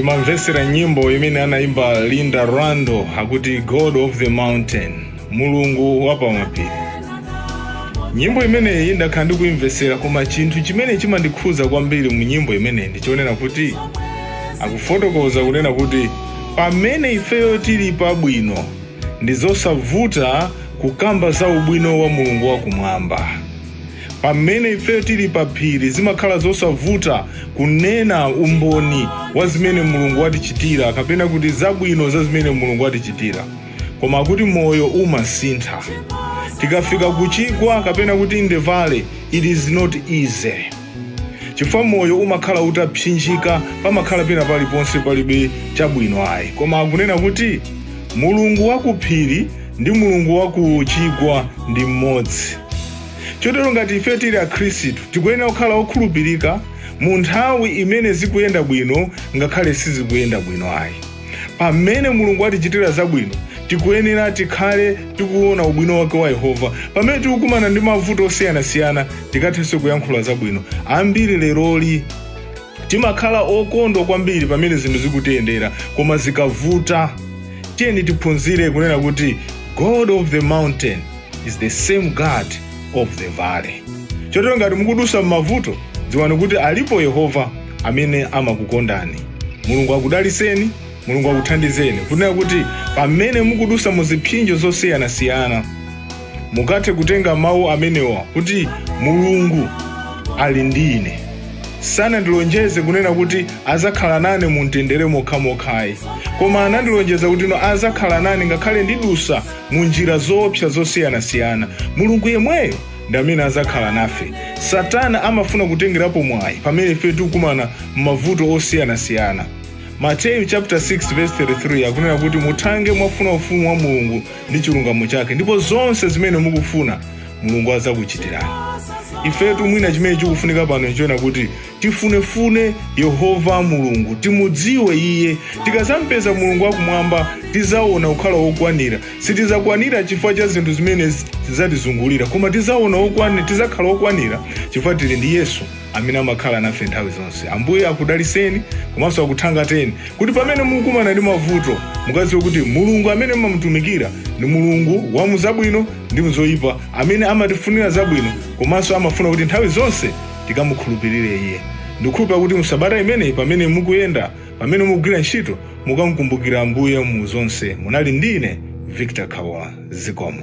Ndimamvetsera nyimbo imene anaimba Linda Randall, akuti "God of the Mountain", Mulungu wa pamapiri. Nyimbo imeneyi ndakhala ndikuimvetsera, koma chinthu chimene chimandikhuza kwambiri mu nyimbo imeneyi ndichonena kuti akufotokoza kunena kuti pamene ifeyo tili pabwino, ndi zosavuta kukamba za ubwino wa Mulungu wakumwamba. Pamene ifeyo tili pa phiri, zimakhala zosavuta kunena umboni wa zimene Mulungu watichitira, kapena kuti zabwino za zimene Mulungu watichitira. Koma kuti moyo umasintha tikafika kuchigwa, kapena kuti in the valley, it is not easy, chifukwa moyo umakhala utapsinjika, pamakhala pena paliponse palibe chabwino ayi. Koma akunena kuti Mulungu wa kuphiri ndi Mulungu wa kuchigwa ndi mmodzi. Chotero ngati ife tili Akhristu, tikuyenera kukhala okhulupirika mu nthawi imene zikuyenda bwino, ngakhale sizikuyenda bwino ayi. Pamene Mulungu atichitira zabwino, tikuyenera tikhale tikuona ubwino wake wa Yehova. Pamene tikukumana ndi mavuto osiyanasiyana, tikathenso kuyankhula zabwino. Ambiri leroli timakhala okondwa kwambiri pamene zinthu zikutiyendera, koma zikavuta, tiyeni tiphunzire kunena kuti God of the mountain is the same God of the valley. Chotero ngati mukudusa m'mavuto, dziwani kuti alipo Yehova amene amakukondani. Mulungu akudaliseni, Mulungu akuthandizeni kunena kuti pamene mukudusa mu zipsinjo zosiyanasiyana, mukathe kutenga mawu amenewa kuti Mulungu ali ndi ine. Sanandilonjeze kunena kuti azakhala nane mu mtendere mokhamokhayi, koma anandilonjeza kuti no, azakhala nane ngakhale ndidusa mu njira zoopsa zosiyanasiyana. Mulungu yemweyo ndi amene azakhala nafe. Satana amafuna kutengerapo mwayi pamene ife tikukumana m'mavuto osiyanasiyana. Mateyu chapter 6 verse 33 akunena kuti muthange mwafuna ufumu wa Mulungu ndi chilungamo chake, ndipo zonse zimene mukufuna Mulungu azakuchitirani. Ifetu mwina chimene chikufunika pano nchiona kuti tifunefune Yehova Mulungu, timudziwe Iye. Tikazampeza Mulungu wakumwamba, tizaona kukhala wokwanira. Sitizakwanira chifukwa cha zinthu zimene zatizungulira, koma tizaona okwanira, tizakhala okwanira chifukwa tili ndi Yesu amene amakhala nafe nthawi zonse. Ambuye akudaliseni komanso akuthangateni kuti pamene mukumana ndi mavuto, mukadziwe kuti Mulungu amene mumamutumikira ndi Mulungu wa muzabwino ndi muzoyipa, amene amatifunira zabwino komanso amafuna kuti nthawi zonse tikamukhulupirire Iye. Ndikukhulupirira kuti musabata imeneyi, pamene mukuyenda, pamene mukugwira ntchito, mukamkumbukira Ambuye mu zonse. Munali ndine Victor Khabola. Zikomo.